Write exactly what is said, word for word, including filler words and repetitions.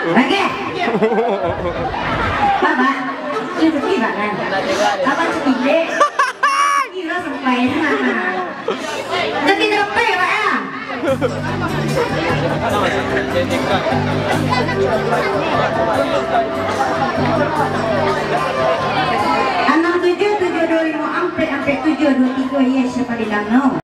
Oke. Bapak, cukup, Pak, kan? Bapak cukup, dek. Kira sampai. Tapi terpe, Pak, ya? Anam tujuh, tujuh dua limo, ampek, ampek tujuh dua tiga, iya, siapa bilang no?